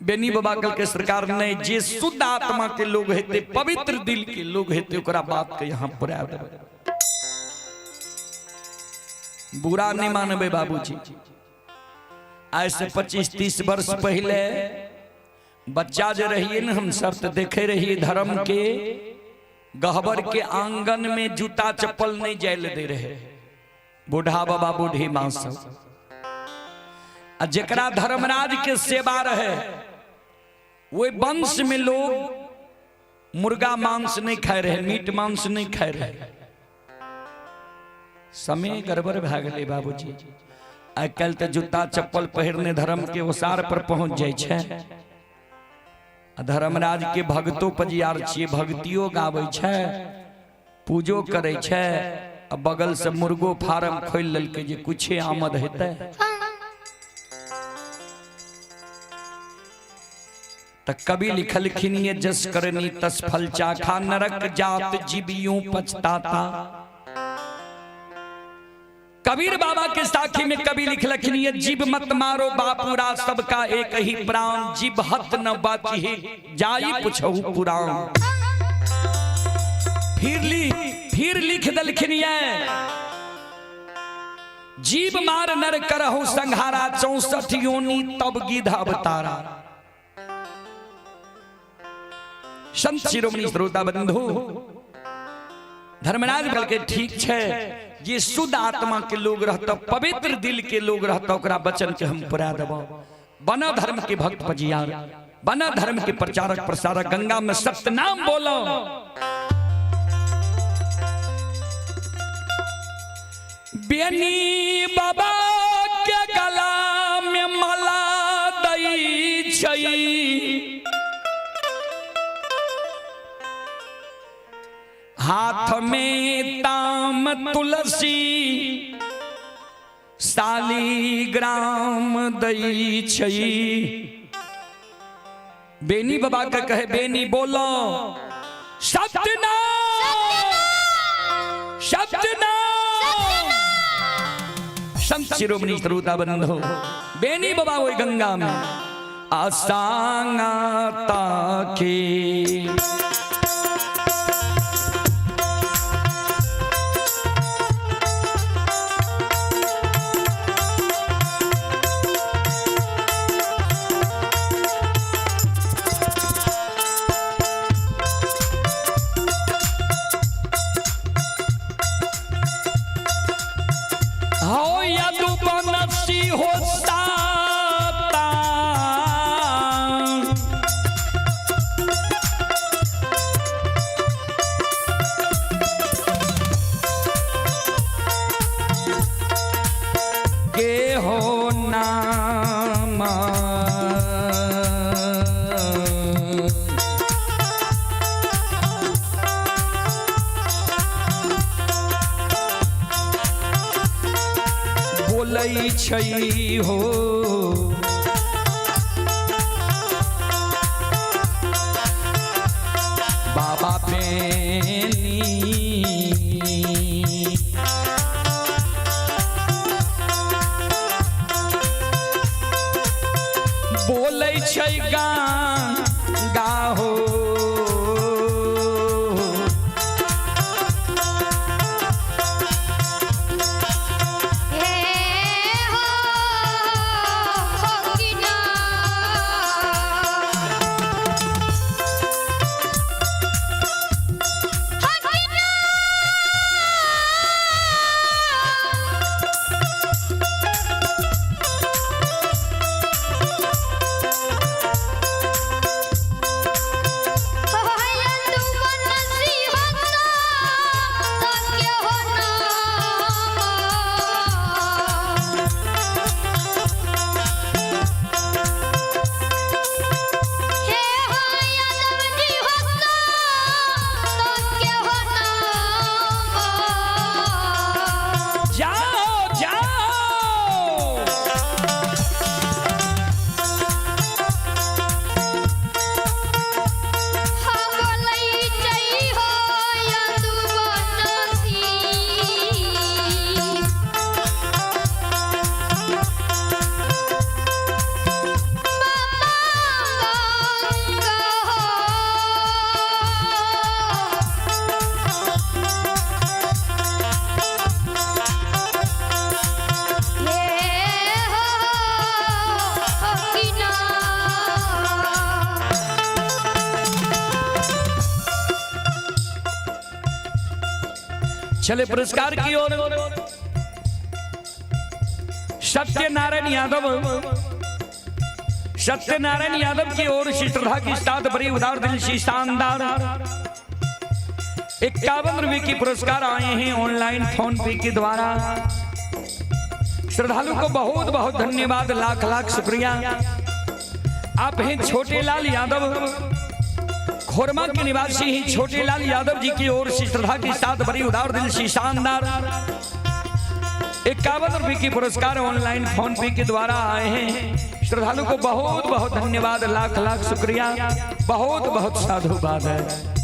बेनी बाबा कल के सरकार ने जे शुद्ध आत्मा के लोग हेते, पवित्र दिल के लोग हेते, ओकरा बात के यहाँ पुरा देबै। बुरा नहीं मानबे बाबूजी, आज से 25-30 वर्ष पहले बच्चा जे रहिए न हम सब तो देखे रहिए धर्म के गहबर के आंगन में जूता चप्पल नहीं जाय दे रहे बूढ़ा बाबा बूढ़ी माँ सब। आ जकरा धर्मराज के सेवा रहे वो वंश में लोग मुर्गा मांस नहीं खाए रहे, मीट मांस नहीं खाए रहे। समय गड़बड़ भए गेलै बाबूजी। आइ काल्हि तऽ जूता चप्पल पहिरने धर्म के ओसार पर पहुंच जाइ छै। आ धर्मराज के भगतो पजियार छियै, भक्तियो गाबै छै, पूजो करै छै, आ बगल से मुर्गो फार्म खोलि लेलकै जे कुछे आमद हेतै। त कवि लिखलखिन ये जस करनी तस फल चाखा, नरक जात जीवियों पछताता। कबीर बाबा के साखी में कवि लिखलखिन ये जीव मत मारो बापूरा, सबका एक ही प्राण, जीव हत न बाची जाई पुछहु पुराण। फिर लिख दलखिन ये जीव मार नर करहु संहारा, 64 योनि तब गिध अवतारा। संत शिरोमणि श्रोता बंधु, धर्मराज कहलकै ठीक छै, जे शुद्ध आत्मा के लोग रहता, पवित्र दिल के लोग रहता, ओकरा वचन के हम पुरा देबो। बना धर्म के भक्त पजियार, बना धर्म के प्रचारक प्रसारक, गंगा में सत्य नाम बोलो। बेनी बाबा के गला में माला दई छै, हाथ में ताम तुलसी शालिग्राम दई छै। बेनी बाबा के कहे बेनी बोलो सत्यनाम सत्यनाम। संत शिरोमणि श्रोता बंधु, बेनी बाबा वही गंगा में आसांगा ताके हो यदुवंशी हो साता, के हो नाम बोलै छै हो। बाबा बेनी बोलै छै गान गाहो। हे हो हो कि ना। हो कि ना। चले पुरस्कार की ओर। सत्यनारायण यादव, सत्यनारायण यादव की ओर से श्रद्धा की साथ बड़ी उदार दिल से शानदार 51 रुपए की पुरस्कार आए हैं ऑनलाइन फोन पे के द्वारा। श्रद्धालु को बहुत बहुत धन्यवाद, लाख लाख शुक्रिया। आप हैं छोटे लाल यादव, खोरमा के निवासी ही छोटे लाल यादव जी की ओर से श्रद्धा के साथ बड़ी उदार दिल से शानदार 51 रुपए की पुरस्कार ऑनलाइन फोन पे के द्वारा आए हैं। श्रद्धालु को बहुत बहुत धन्यवाद, लाख लाख शुक्रिया, बहुत बहुत साधुवाद है।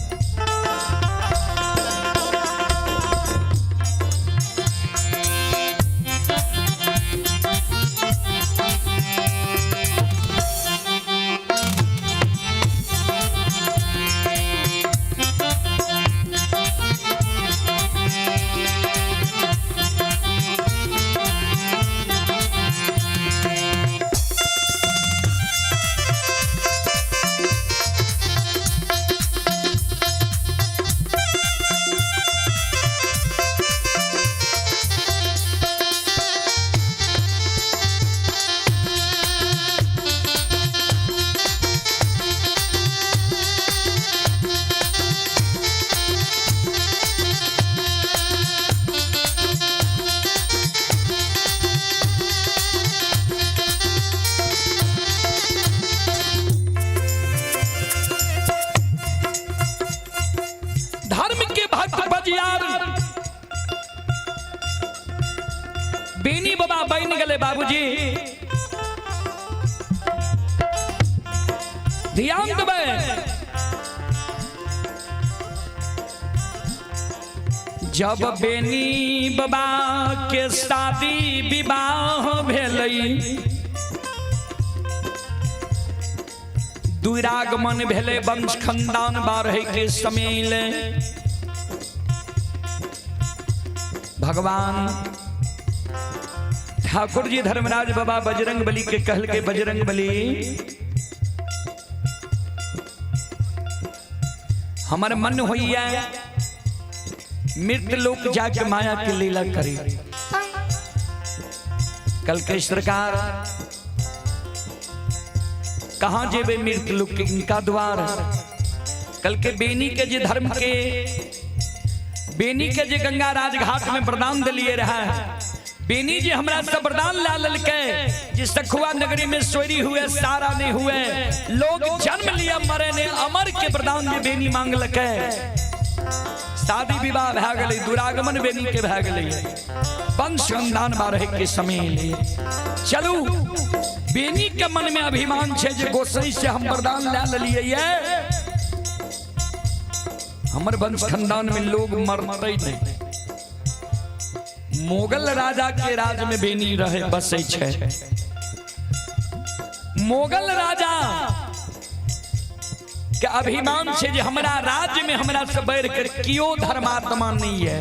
धर्म के भक्त बजियार बेनी बाबा बन गए बाबूजी। ध्यान देबै, जब बेनी बाबा के शादी विवाह भेलै, दुरागमन भेलै, वंश खानदान बाढ़े के समय ले भगवान ठाकुर जी धर्मराज बाबा बजरंग बली के कहल के, बजरंग बली हमर मन होइया मृत लोक जाके माया के लीला करी। कल के सरकार कहाँ जेबे मृत लोक के इनका द्वार। कल के बेनी के जे धर्म के बेनी के जे गंगा राजघाट में वरदान दिलिए रहा, बेनी जी हमरा सब वरदान ला ललके जे सखुआ नगरी में सोरी हुए सारा नहीं हुए, लोग जन्म लिया मरे ने अमर के वरदान जे बेनी मांग लके। शादी विवाह भए गेलै, दुरागमन बेनी के भए गेलै, वंश संतान बारह के समय ले। चलू बेनी के मन में अभिमान छे जे गोसाई से हम वरदान ला लेलिए ये, हमर वंश खानदान में लोग मरते नहीं। मुगल राजा के राज में बेनी रहे बसे छे। मुगल राजा के अभिमान छे जे हमरा राज्य में हमरा से बढ़ कर कियो धर्मात्मा नहीं है।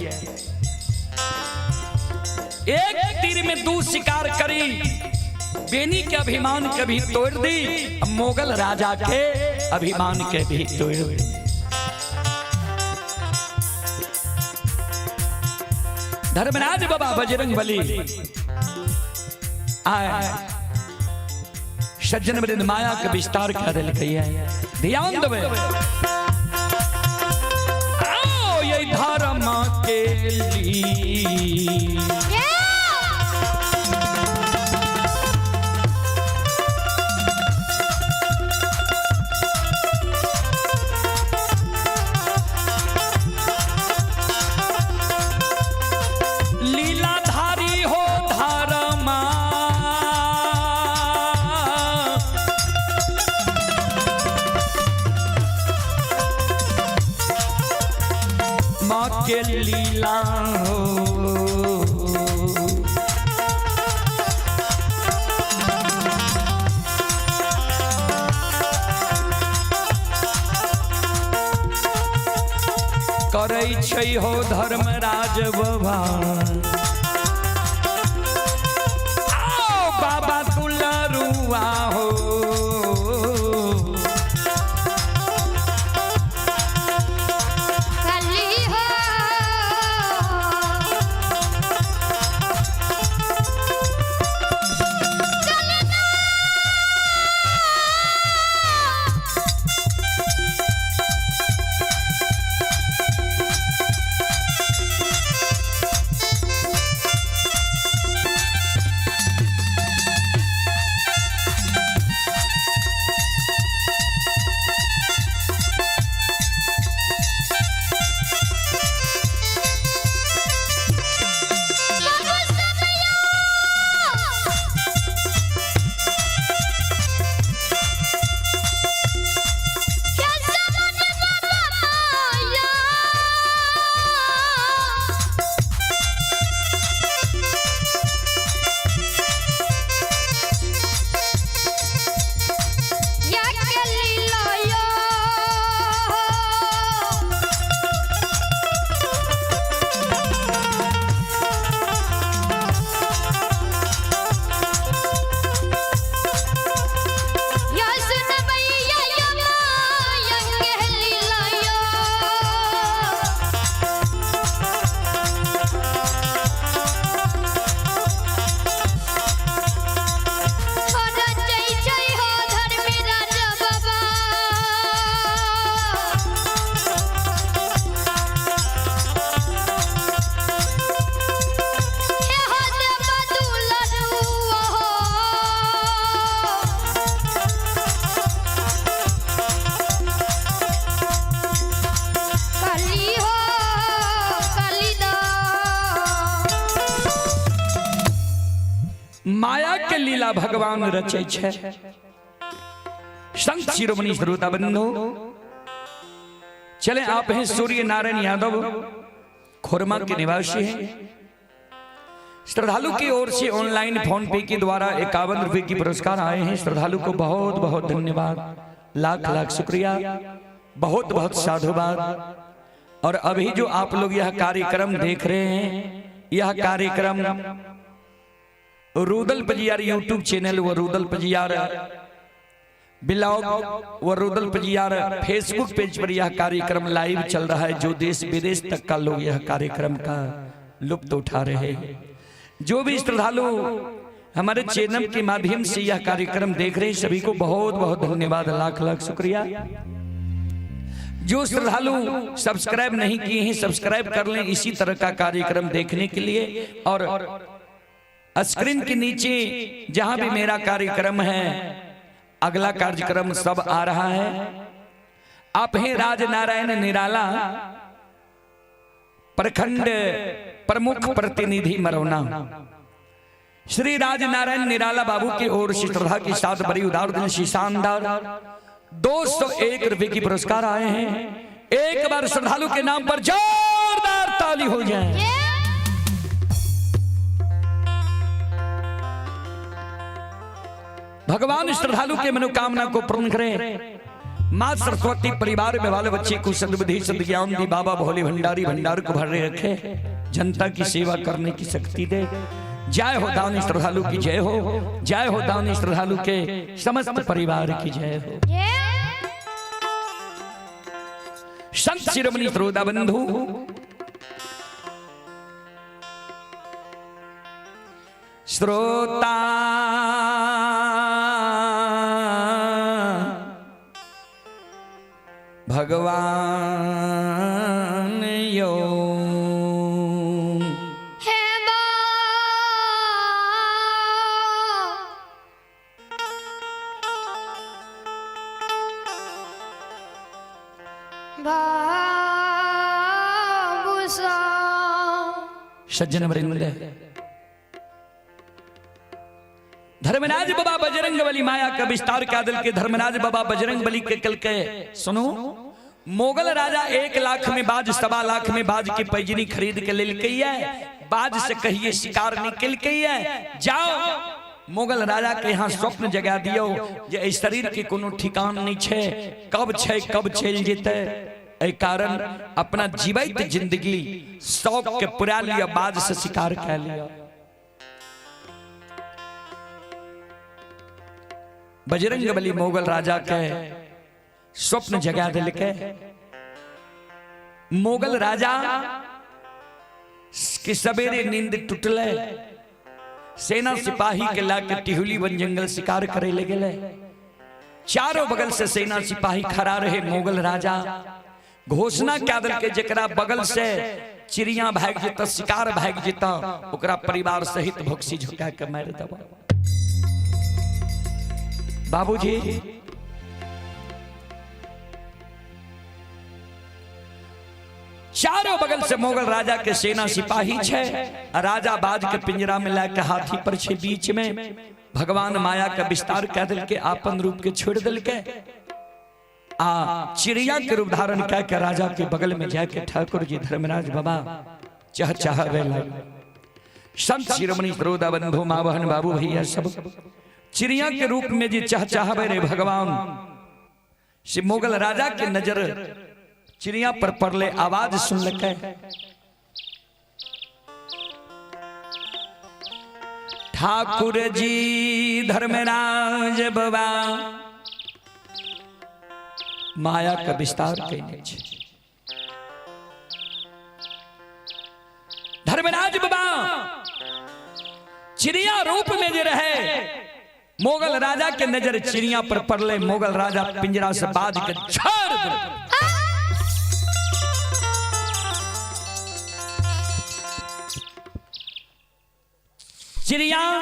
एक तीर में दू शिकार करी, बेनी के अभिमान के भी तोड़ दी, मुगल राजा के अभिमान के भी तोड़ दी। धर्मराज बाबा बजरंग बली आए सज्जन वृंद माया के विस्तार कर है। ध्यान देवे, आओ ये धर्म के लिए लीलाधारी हो धर्मा, माँ के लीला हो। करै छै हो धर्मराज बाबा, आओ बाबा दुलरुआ हो। कली हो लीला भगवान रचै छै। संत शिरोमणि श्रोता बंधु, चले आप हैं सूर्य नारायण यादव, खोरमा के निवासी हैं। श्रद्धालु की ओर से ऑनलाइन फोन पे के द्वारा 51 रुपए की पुरस्कार आए हैं। श्रद्धालु को बहुत बहुत धन्यवाद, लाख लाख शुक्रिया, बहुत बहुत साधुवाद। और अभी जो आप लोग यह कार्यक्रम देख रहे हैं, यह कार्यक्रम रूदल पजियार यूट्यूब चैनल व रूदल पजियार ब्लॉग व रूदल पजियार फेसबुक पेज पर यह कार्यक्रम लाइव चल रहा है। जो देश विदेश तक का लोग यह कार्यक्रम का लुत्फ उठा रहे हैं। जो भी श्रद्धालु हमारे चैनल के माध्यम से यह कार्यक्रम देख रहे हैं, सभी को बहुत बहुत धन्यवाद, लाख लाख शुक्रिया। जो श्रद्धालु सब्सक्राइब नहीं किए हैं, सब्सक्राइब कर लें इसी तरह का कार्यक्रम देखने के लिए। और स्क्रीन के नीचे जहां भी मेरा कार्यक्रम है, अगला कार्यक्रम सब आ रहा है। आप हैं राजनारायण निराला, प्रखंड प्रमुख प्रतिनिधि मरौना। श्री राजनारायण निराला बाबू की ओर से श्रद्धा के साथ बड़ी उदार दिल से शानदार 201 रुपए की पुरस्कार आए हैं। एक बार श्रद्धालु के नाम पर जोरदार ताली हो जाए। भगवान श्रद्धालु के मनोकामना को पूर्ण करें। माँ सरस्वती परिवार में वाले बच्चे को सद्बुद्धि सद्ज्ञान दी। बाबा भोले भंडारी भंडार को भरे रखे, जनता की सेवा करने की शक्ति दे। जय हो दानी श्रद्धालु की जय हो, जय हो दानी श्रद्धालु के समस्त परिवार की जय हो। संत शिरोमणि श्रोता बंधु, श्रोता भगवान यो हे बा बाबू सा सज्जन वृंद, धर्मराज बाबा बजरंग बली माया का विस्तार का दिल के धर्मराज बाबा बजरंग बली के कल के सुनो, मुगल राजा 1 लाख में बाज 1.25 लाख में बाज की पैजनी खरीद के ले है, बाज से कहिए शिकार निकल के है, जाओ मुगल राजा के यहाँ स्वप्न जगा दियो जे एहि शरीर के कोनो ठिकान नहीं छे, कब छे कब चल जेते। एहि कारण अपना जीवित जिंदगी शौक के पुरा लिया, बाज से शिकार कर लिया। बजरंग बली मुगल राजा के स्वप्न जगा दिल के मुगल राजा के सवेरे नींद टूटले, सेना सिपाही के लाके टिहुली वन जंगल शिकार करे ले गेले। चारों बगल से सेना सिपाही खड़ा रहे। मुगल राजा घोषणा क्या दिल के जकरा बगल से चिड़िया भाग जेता, शिकार भाग जेता, ओकरा परिवार सहित भोक्सी झुका के मार दबा। बाबूजी चारों बगल से मुगल राजा के सेना सिपाही छे, राजा बाज के पिंजरा में लाके हाथी पर छे बीच में। भगवान माया का विस्तार कह दिल के आपन रूप के छोड़ दिल के आ चिड़िया के रूप धारण कह के राजा के बगल में जाके ठाकुर जी धर्मराज बाबा चह चाहवे लगे। संत शिरोमणि श्रोता बंधु माँ बहन बाबू भैया सब चिड़िया के रूप में जी चह चाहवे रे भगवान। श्री मुगल राजा के नजर चिड़िया पर पड़ले, आवाज सुन लके ठाकुर जी धर्मराज बाबा माया का विस्तार कैने छे। धर्मराज बाबा चिड़िया रूप में जे रहे, मुगल राजा के नजर चिड़िया पर पड़ले, मुगल राजा पिंजरा से बाज के छोड़ दे। चिड़िया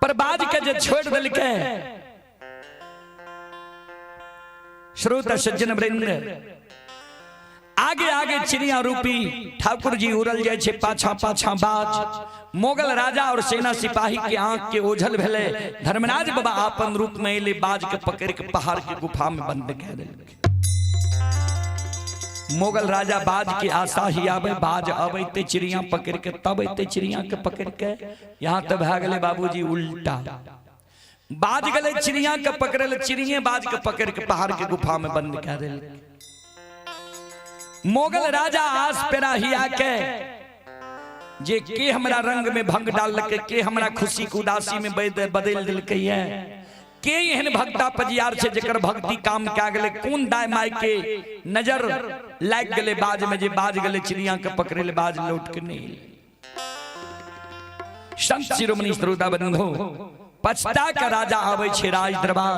पर बाज के जे छोड़ दिल के। श्रोता सज्जन वृंद, आगे आगे चिड़िया रूपी ठाकुर जी उड़ल जाय छै, पाछा पाछा बाज। मोगल राजा और सेना सिपाही के आंख के ओझल भेले। धर्मराज बाबा अपन रूप में एले, बाज के पकड़ के पहाड़ के गुफा में बंद कर देलकै। मोगल राजा बाज के आशा ही आवे, बाज अबैते चिड़िया पकड़ के, तब अते चिड़िया के पकड़ के। यहाँ तो भए गेलै बाबूजी उल्टा, बाज गेलै चिड़िया के पकड़े ले, चिड़िया बाज के पकड़ के पहाड़ के गुफा में बंद कर देलकै। मोगल राजा आस पेरा हिया के जे के हमरा रंग में भंग डाललकै, के हमरा खुशी के उदासी में बदलि देलकै है, के एहन भक्ता पजियार छै जेकर भक्ति काम कए गेलै, कोन दाय माय के नजर लागि गेलै बाज में, जे बाज गेलै चिड़िया के पकड़े ले, बाज लौट के नहीं एलै। संत शिरोमणि श्रोता बंधु, पछता के राजा आबै छै राज दरबार।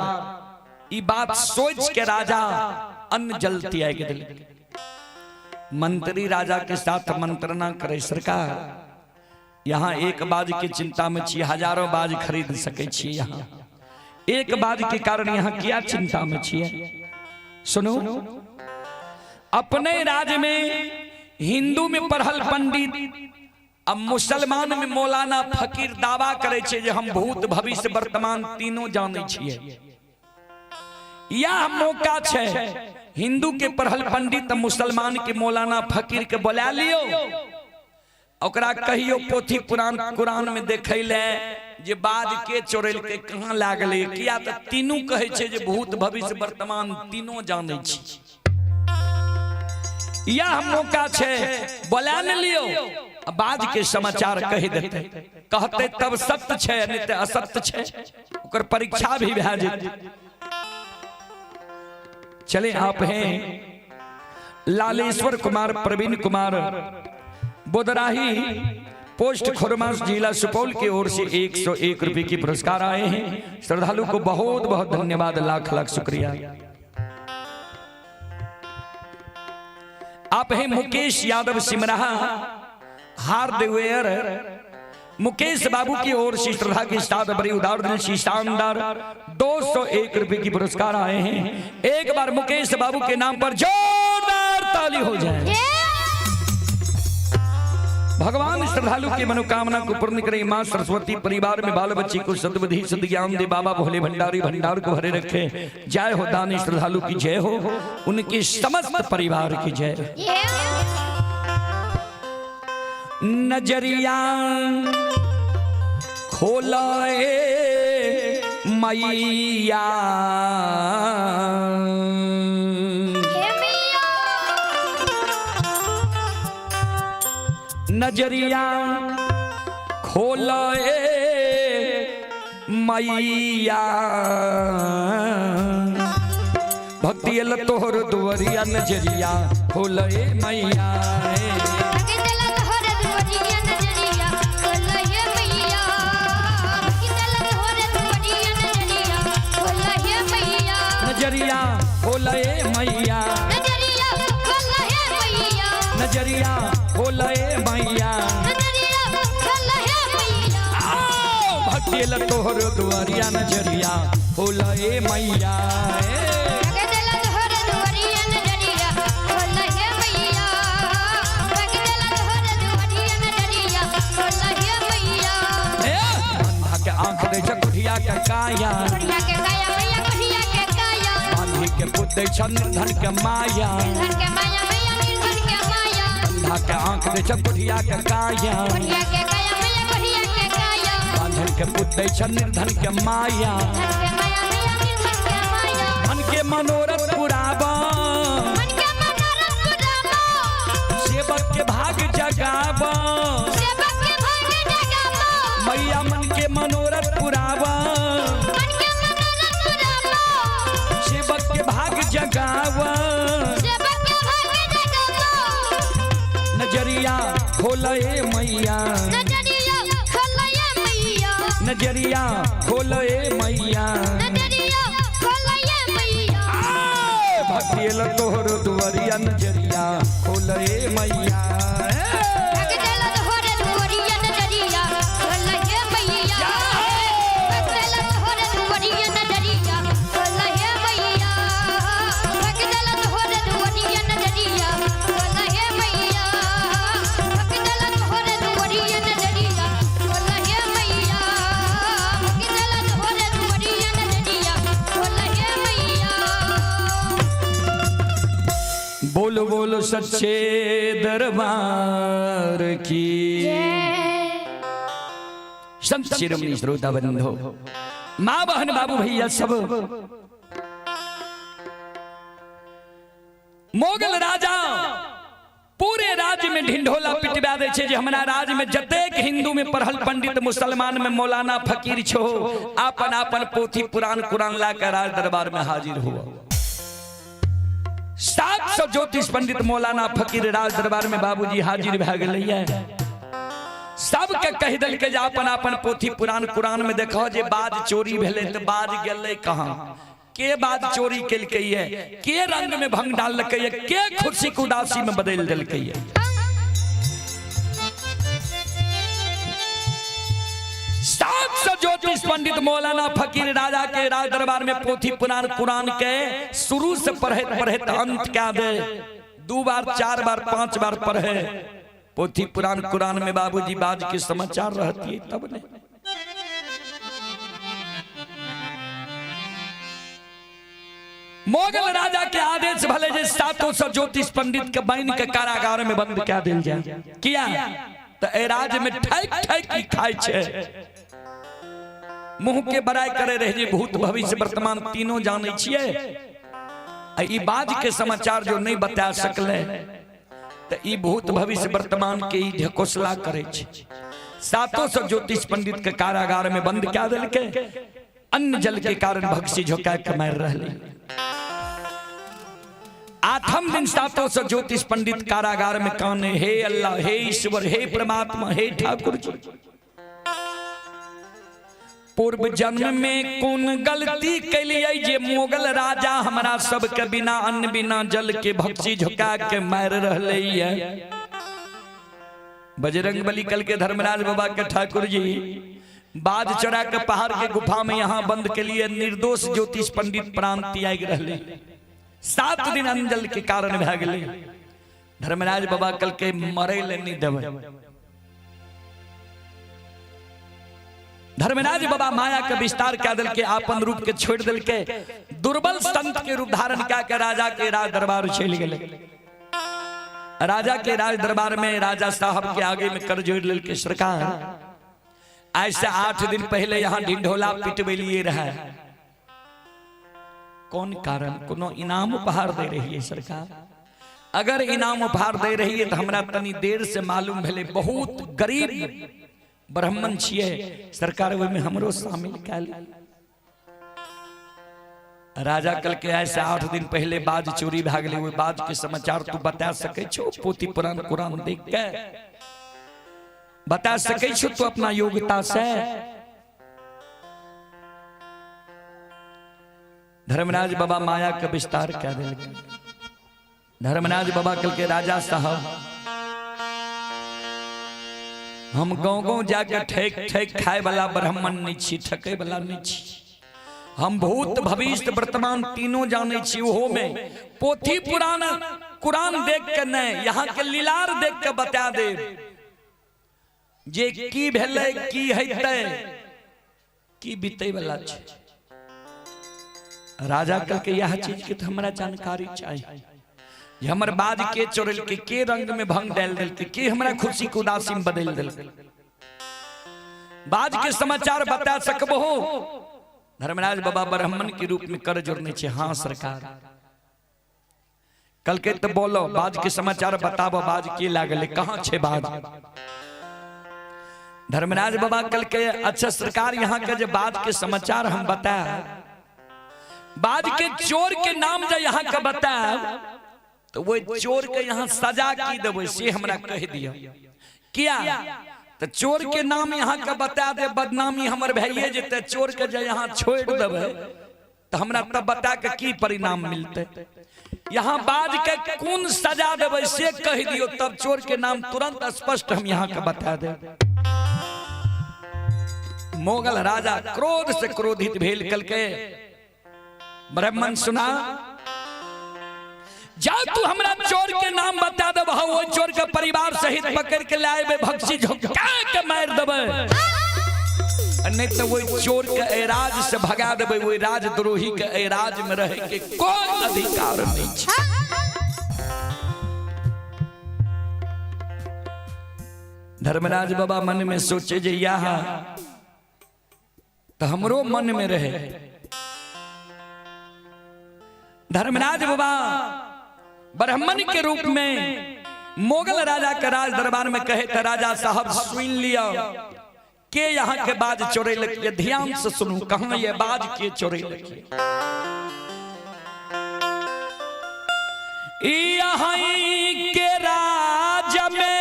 ई बात सोच के राजा अन्न जल त्याग देलकै। मंत्री राजा के साथ मंत्रणा करे, सरकार यहाँ एक बाज के चिंता में छी, हजारों बाज खरीद सके छी, यहाँ एक बाज के कारण यहाँ क्या चिंता में छियै। सुनो, अपने राज्य में हिंदू में पढ़ल पंडित अब मुसलमान में मौलाना फकीर दावा करे छै जे हम भूत भविष्य वर्तमान तीनों जानै छियै। यह मौका छै हिंदू के पढ़ल पंडित मुसलमान के मौलाना फकीर के बोला लियो, ओकरा कहियो पोथी पुराण कुरान में देखै ले जे बाज के चोरेलकै, कहाँ लागलै, किया तऽ तीनू कहै छै जे भूत भविष्य वर्तमान तीनों जानै छी। यह मौका छै, बोला ने लियो, बाज के समाचार कहि देतै, कहते तब सत्य छै, नहीं तऽ असत्य छै, ओकर परीक्षा भी भए जेतै। चले आप हैं लालेश्वर कुमार प्रवीण कुमार बोदराही पोस्ट खोरमास जिला सुपौल की ओर से 101 रुपए की पुरस्कार आए हैं। श्रद्धालु को बहुत बहुत धन्यवाद, लाख लाख शुक्रिया। आप हैं मुकेश यादव सिमराहा हार्डवेयर मुकेश बाबू की ओर से श्रद्धा के साथ बड़ी उदार दिल से शानदार 201 रुपए की पुरस्कार आए हैं। एक बार मुकेश बाबू के नाम पर जोरदार ताली हो जाए। भगवान श्रद्धालु की मनोकामना को पूर्ण करे। माँ सरस्वती परिवार में बाल बच्चे को सद्बुद्धि सद्ज्ञान दे। बाबा भोले भंडारी भंडार को भरे रखे। जय हो दानी श्रद्धालु की जय हो, उनके समस्त परिवार की जय। नजरिया खोलाए मैया, नजरिया खोलाए मैया, भक्ति तोहर दुवरिया नजरिया खोलाए मैया। नजरिया खोलाए मैया, नजरिया खोलाए मैया, भक्ति तोहर दुआरिया नजरिया खोलाए मैया। अंधा के आंख दे छ कुठिया के काया, बांधी के पुत दे छ निर्धन के माया, अंधा के आंख दे छ कुठिया के काया, बांधन के पुत दे छ निर्धन के माया, मन के मनोरथ पुराबा, सेवक के भाग जगाबा, मैया मन के मनोरथ पुराबा, सेवक के भाग जगावा, नजरिया खोले मैया, नजरिया खोले मैया, भक्ति तोहर दुआरिया नजरिया खोले मैया। नजरिया। बोलो बोलो सच्चे दरबार की। संत शिरोमणि श्रोता बंधो, माँ बहन बाबू भैया सब, मोगल राजा पूरे राज्य में ढिंढोला पिटवा दे छे जे हमरा राज्य में जतेक हिंदू में पढ़ल पंडित मुसलमान में मौलाना फकीर छो आपन आपन पोथी पुराण कुरान ला के राज दरबार में हाजिर हुआ। 700 ज्योतिष पंडित मौलाना फकीर राज दरबार में बाबूजी हाजिर भए गेलैया। सबके कहि देलकै जे आपन आपन पोथी पुराण कुरान में देखो जे बाज चोरी भेलै तऽ बाज गेलै कहाँ, के बाज चोरी केलकै ये, के रंग में भंग डाललकै ये, के खुशी के उदासी में बदलि देलकै ये। 700 ज्योतिष पंडित मौलाना फकीर राजा के राज दरबार में पोथी पुराण कुरान के शुरू से पढ़े पढ़े अंत क्या दे, 2 बार 4 बार 5 बार पढ़े पोथी पुराण कुरान में बाबूजी बाज के समाचार रहती है तब नहीं। मोगल राजा के आदेश भले जे 700 ज्योतिष पंडित के बाइन के कारागार में बंद क्या दिल जाए, किया तो ए राज में ठैक ठैक की खाए छे, मुंह के बड़ाई करे रहे जे भूत भविष्य वर्तमान तीनों जाने छिए, आ ई बाज के समाचार जो नहीं बता सकले तो ई भूत भविष्य वर्तमान के ई ढकोसला करे छे। 700 ज्योतिष पंडित के कारागार में बंद क्या दिल के अन्न जल के कारण भक्सी झोंका के मार रहले। 8म दिन 700 ज्योतिष पंडित कारागार में काने हे अल्लाह, हे ईश्वर, हे परमात्मा, हे ठाकुर जी, पूर्व जन्म में कौन गलती कैलियै जे मोगल राजा हमरा सबके बिना अन्न बिना जल के भक्सी झुका के मार रहले ये। बजरंग बली कल के धर्मराज बाबा के ठाकुर जी बाज चढ़ा के पहाड़ के गुफा में यहाँ बंद के लिए निर्दोष ज्योतिष पंडित प्राण त्याग रहले। 7 दिन अंजल के कारण भए गेलै। धर्मराज बाबा कल के मरे ले नहीं देबै। धर्मराज बाबा माया के विस्तार कह देलके, आपन रूप के छोड़ देलके, दुर्बल संत के रूप धारण कह के राजा के राज दरबार चलि गेलै। राजा के राज दरबार में राजा साहब के आगे में कर जोड़ लेलके, सरकार आज से 8 दिन पहले यहाँ ढिंढोला पिटबेलिए रहा, कौन कारण? कोनो इनाम उपहार दे रही है सरकार? अगर इनाम उपहार दे रही है तो हमरा तनी देर से मालूम भेले बहुत गरीब ब्राह्मण छिए सरकार, ओहिमे हमरो शामिल कैल। राजा कल के आए से 8 दिन पहले बाज चोरी भागले, ओहि बाज के समाचार तू बता सकै छो? पोथी पुराण कुरान देख के बता सकै छो तू अपना योग्यता से? धर्मराज बाबा माया के विस्तार कह देलकै। धर्मराज बाबा कल के राजा साहब हम गाँव गाँव जाके ठेक ठेक खाए वाला ब्राह्मण नहीं छी, ठके वाला नहीं छी, हम भूत भविष्य वर्तमान तीनों जाने छी, ओहो में पोथी पुराण कुरान देख के नहीं, यहाँ के लीलार देख के बता दे जे की भेलै की हेतै की बीतै वाला छै। राजा कल के यह चीज के तो हमरा जानकारी चाहिए, हमर बाज के चोरल के रंग में भंग डाल देलके, के हमरा खुशी के उदासी में बदल देलके, बाज के समाचार बता सकबो? धर्मराज बाबा ब्राह्मण के रूप में कर जोड़ने छे, हाँ सरकार। कल के तो बोलो बाज के समाचार बताबो, बाज के लागले, कहाँ छे बाज? धर्मराज बाबा कल के अच्छा सरकार यहाँ के जे बाज के समाचार हम बता, बाज के चोर के नाम जे यहाँ के बताब तो वो चोर के यहाँ सजा की देबै से हमरा कह दिया। किया तो चोर के नाम यहाँ के बता दे, बदनामी हमर भइए जेतै, चोर के जे यहाँ छोड़ देबै तो हमरा तब बता के की परिणाम मिलते? यहाँ बाज के कोन सजा देबै से कह दियो, तब चोर के नाम तुरंत स्पष्ट हम यहाँ के बता दे। मोगल राजा क्रोध से क्रोधित भेल, कल के ब्राह्मण सुना जा तू हमरा चोर के नाम बता देब, वो चोर के परिवार सहित पकड़ के लाएबे, भक्सी झोंका के मार देबै, नहीं तो वो चोर के एराज से भगा देबै, वो राजद्रोही के एराज में रहे के कोई अधिकार नहीं छै। धर्मराज बाबा मन में सोचे जे यह तो हमरो मन में रहे। धर्मराज बाबा ब्राह्मण के रूप में मुगल राजा के राज दरबार में कहे तो राजा साहब सुन लिया के यहाँ के बाज चोरे लगिए, ध्यान से सुनू कहाँ ये बाज के चोरे लगिए। यहाँ के राज में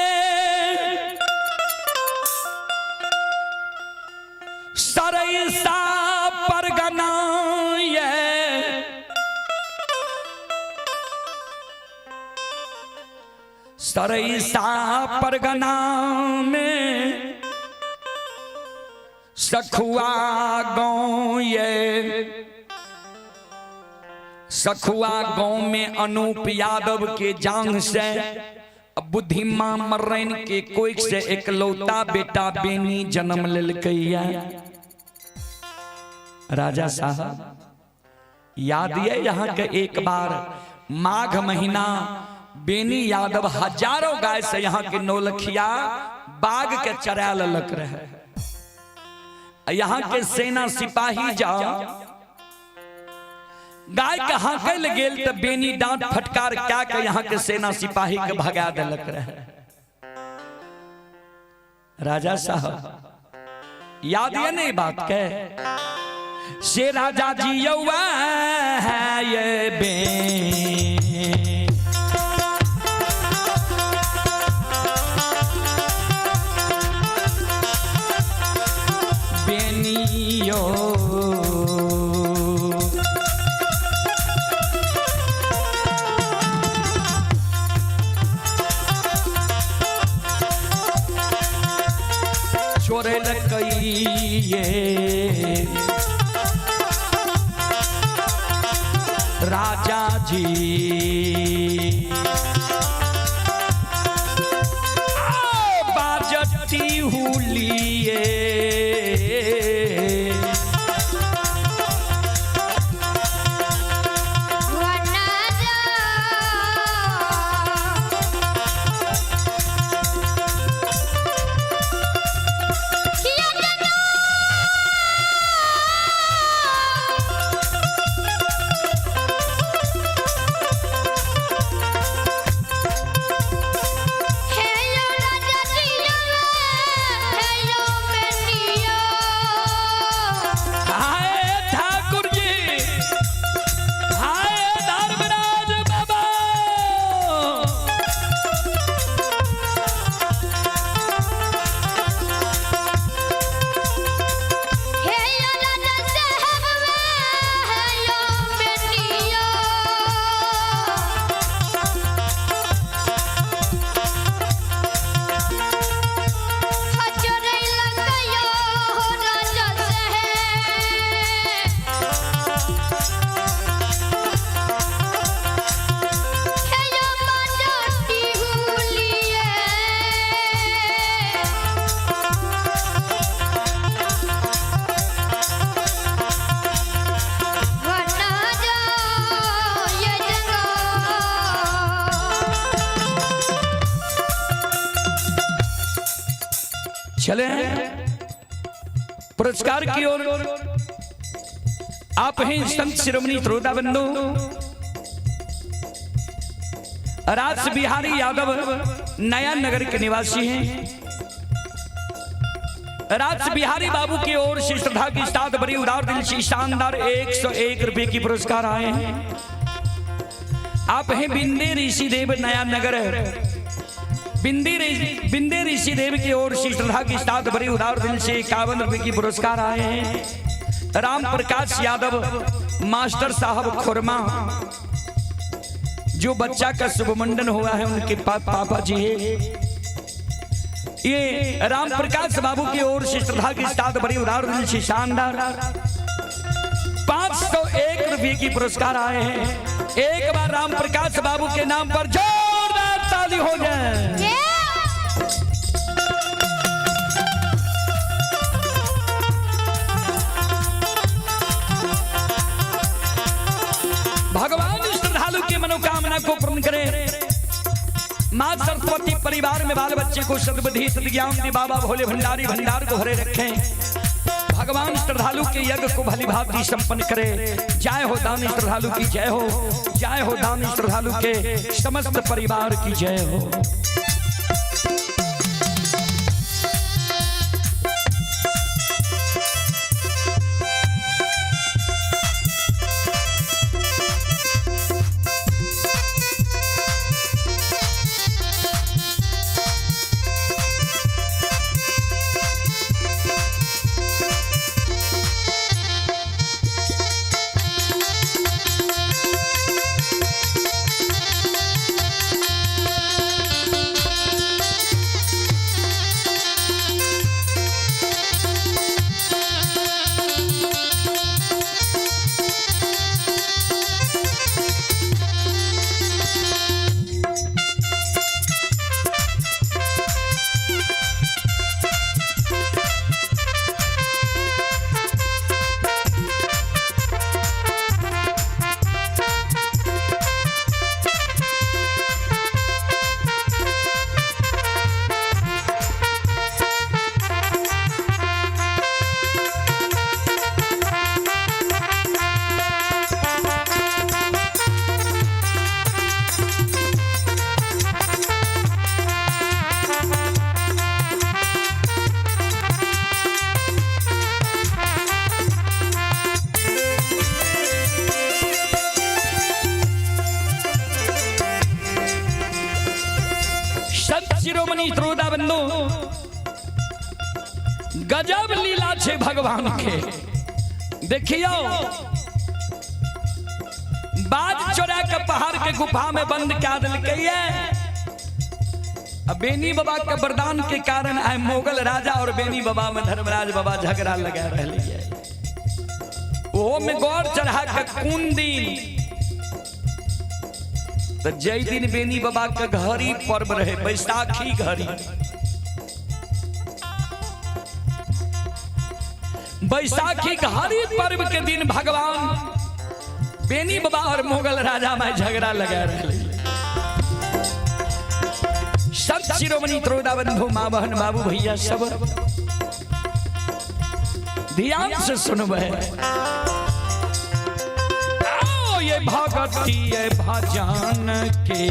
सरैसा परगना ये सरैसा परगना में सखुआ गांव ये सखुआ गांव में अनूप यादव के जांग से बुद्धिमा मर्रैन के कोई से एकलौता बेटा बेनी जन्म लेलकैया। राजा साहब याद ये यहाँ के एक बार माघ महीना बेनी यादव हजारों गाय से यहाँ के नौलखिया बाग के चरा ललक रहे। यहाँ के सेना सिपाही जाओ गाय के हाँके गेल तो बेनी डांट फटकार क्या के यहाँ के सेना सिपाही के भगा दिलक रहे। राजा साहब याद ये नहीं बात के से राजा जी यौवा है ये बे बेनियो छोरे लकइये राजा जी बाजती हुलिये चले पुरस्कार की ओर। आप हैं संत शिरोमणि श्रोता बंधु राज बिहारी यादव नया नगर के निवासी हैं। राज बिहारी बाबू की ओर से श्रद्धा की साथ बड़ी उदार दिल से शानदार 101 रुपए की पुरस्कार आए हैं। आप हैं बिंदे ऋषि देव नया नगर बिंदे ऋषि देव की ओर से श्रद्धा की साथ बड़ी उदार दिल से 51 रुपए की पुरस्कार आए हैं। राम प्रकाश यादव मास्टर साहब खुरमा जो बच्चा का शुभमंडन हुआ है उनके पापा जी है। ये राम प्रकाश बाबू की ओर से श्रद्धा की साथ बड़ी उदार दिल से शानदार 501 रुपए की पुरस्कार आए हैं। एक बार राम प्रकाश बाबू के नाम पर जोरदार ताली हो जाए। भगवान श्रद्धालु की मनोकामना को पूर्ण करें। मां सरस्वती परिवार में बाल बच्चे को सद्बुद्धि सद्ज्ञान दे। बाबा भोले भंडारी भंडार को भरे रखें। भगवान श्रद्धालु के यज्ञ को भली भांति संपन्न करे। जय हो दानी श्रद्धालु की जय हो। जय हो दानी श्रद्धालु के समस्त परिवार की जय हो। संत शिरोमणि श्रोता बंधु, गजब लीला छे भगवान के। देखियो, बाज चोरा के पहाड़ के गुफा में बंद कए देलकै। अब बेनी बाबा के वरदान के कारण आए मुगल राजा और बेनी बाबा में धर्मराज बाबा झगड़ा लगा रहे है। ओहो में गौर चढ़ा के कोन दिन, तो जय दिन बेनी बाबा के घड़ी पर्व रहे, बैसाखी घड़ी। बैसाखी घड़ी पर्व के दिन भगवान बेनी बाबा और मुगल राजा में झगड़ा लगा रहे। संत शिरोमणि त्रोदा बंधु, माँ बहन बाबू भैया सब ध्यान से सुनबे। आओ ये भगती ये भजन के,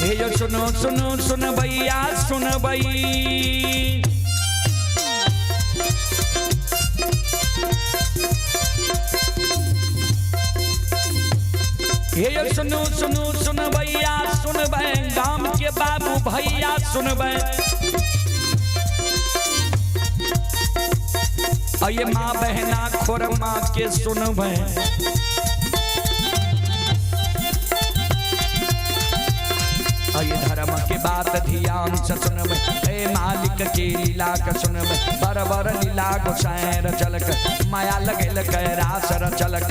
हे यो सुनो सुनो सुन भैया सुन भई, हे यो सुनो सुनो सुन भैया सुन भई, गाम के बाबू भैया सुन भई, अये माँ बहना खोर माँ के सुन भई। अये धर्म के बात ध्यान से सुनब, हे मालिक के लीला के सुनब, बरबर लीला गोसाई रचलक, माया लगेल के रास रचलक।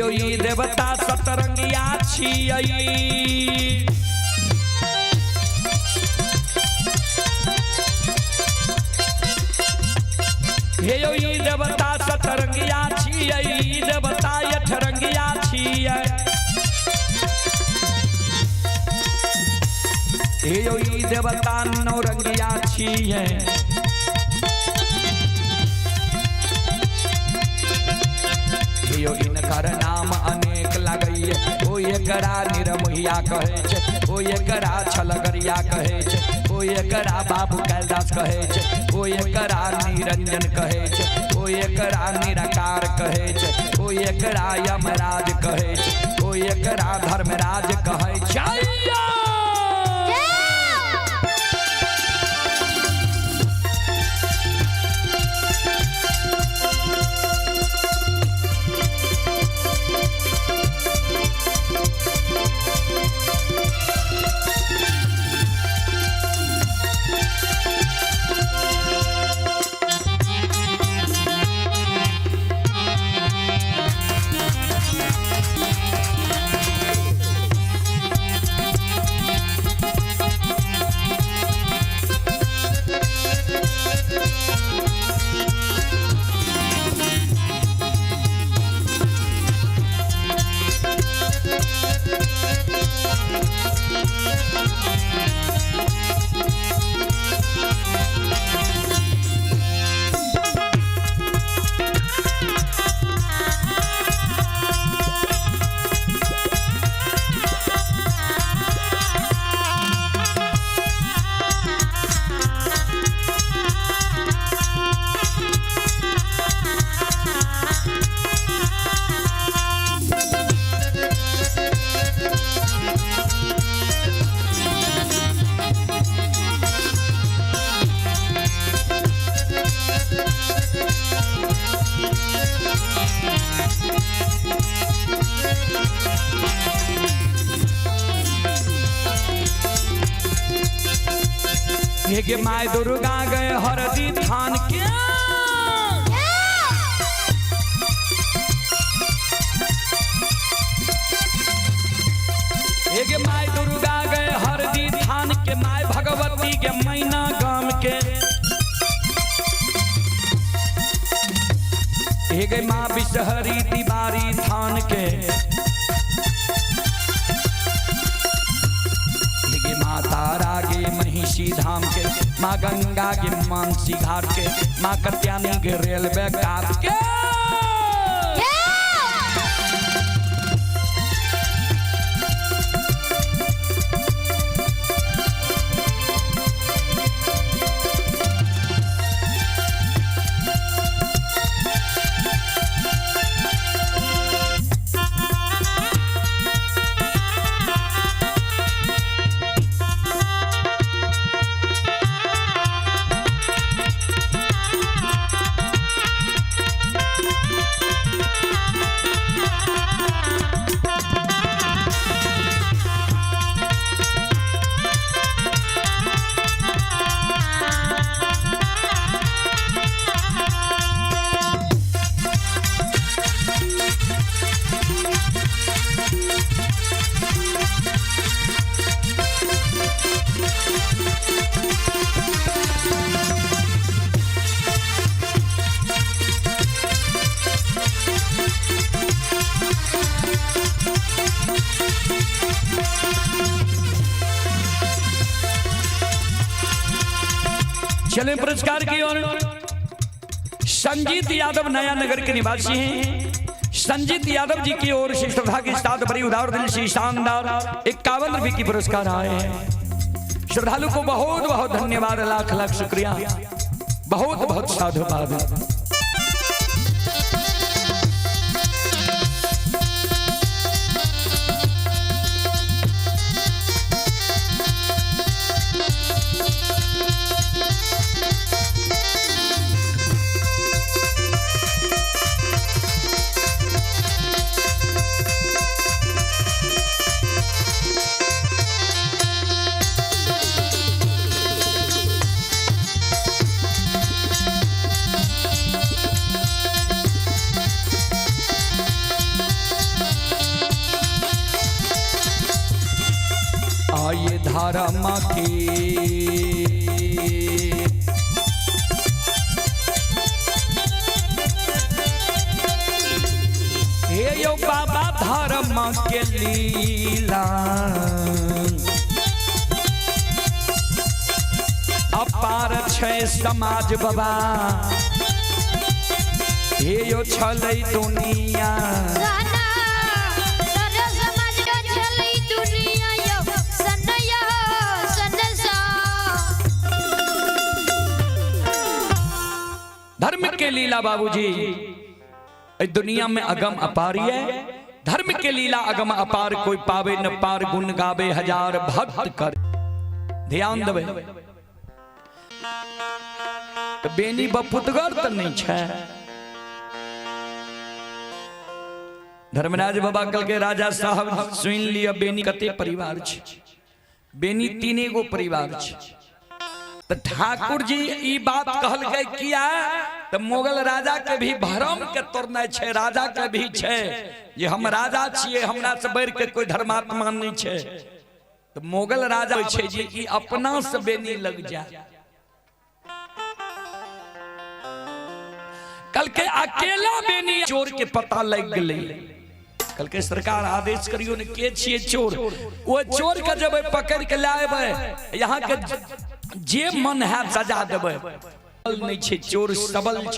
हे यौ ई देवता सतरंगिया छियै। हे यौ ई देवता सतरंगिया छियै, ई देवता अठरंगिया छियै। हे यौ ई देवता नौरंगिया छियै। हे यौ इनकर नाम अनेक लागैये, ओ एकरा निरमोहिया कहै छै, ओ एकरा छलगरिया कहै छै, ओ एकरा बाबू कैलदास कहै छै, ओ एकरा निरंजन कहै छै, ओ एकरा निराकार कहै छै, ओ एकरा यमराज कहै छै, ओ एकरा धर्मराज कहै छै। हे गे my Durga गए हरदी थान के, हे गे my Durga गए हरदी थान के, my Bhagwati के मैना गाम के, हे गे माँ बिसहरी तिवारी थान के, हे गे माँ तारा गे महिषी धाम के, माँ गंगा के मानसी घाट के, माँ कत्यानी के रेलवे कात के। चले पुरस्कार की ओर। संजीत यादव नया नगर के निवासी हैं। संजीत यादव जी की ओर से श्रद्धा के साथ बड़ी उदार दिल से शानदार 51 रुपए की पुरस्कार आए हैं। श्रद्धालु को बहुत बहुत धन्यवाद, लाख लाख शुक्रिया, बहुत बहुत साधुवाद। ये धर्म के। हे यो बाबा धर्म के लीला अपार छै समाज बाबा, हे यो छलै दुनिया। सना सर समाज के छलै दुनिया यौ सनया सनसा। धर्म के लीला बाबूजी एहि दुनिया में अगम अपार है। धर्म के लीला अगम अपार, कोई पावे न पार, गुण गावे हजार भक्त कर। ध्यान देबै तऽ बेनी बपुतगर तऽ नहि छै। धर्मराज बाबा कहलकै राजा साहब सुनि लिअ, बेनी कते परिवार छै? बेनी 3 गो परिवार छै। तऽ ठाकुर जी ई बात कहलकै किया? तऽ मुगल राजा के भी भरम के तोड़नाइ छै, राजा के भी छै जे हम राजा छियै, हमरा से बढ़ि के कोई धर्मात्मा नहि छै। तऽ मुगल राजा छै जे ई अपना से बेनी लग जाए। कल के अकेला बेनी चोर के पता लग गेलै। कल के सरकार आदेश करियो ने के छियै चोर, वो चोर के जब पकड़ के लाएबै यहाँ के जे मन है सजा देबै। नहीं छै चोर, सबल छै।